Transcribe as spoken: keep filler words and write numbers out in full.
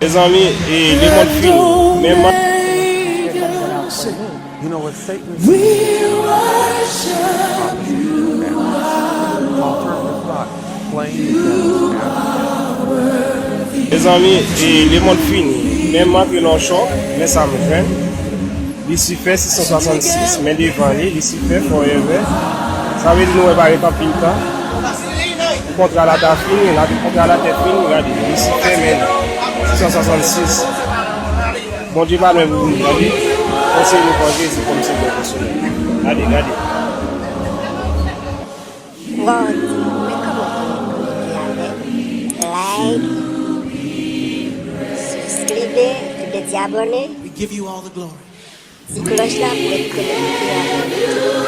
Mezanmi, e, lemonn fini. Men m ap You know what Satan is saying? I'll turn the clock. Playing the devil. Mezanmi, e, lemonn fini. Men m antre nan yon chòk, men sa m jwenn. Lisifè sis san swasannsis, men devan li, Lisifè forever. Sa vle di nou wè pa ret anpil tan. Kontra la ta fini, la kontra la te fini, gade, Lisifè men sis san swasannsis. Bondye pa lwen pou nou, tande. Konseye nou pran Jezi kòm Seyè Pèsonèl. Gade, gade. Wow, men kòman pou nou konekte avèk like, subscribe, epi ti abòne. We give you all the glory. Ti klòch la pou ret konekte avèk nou.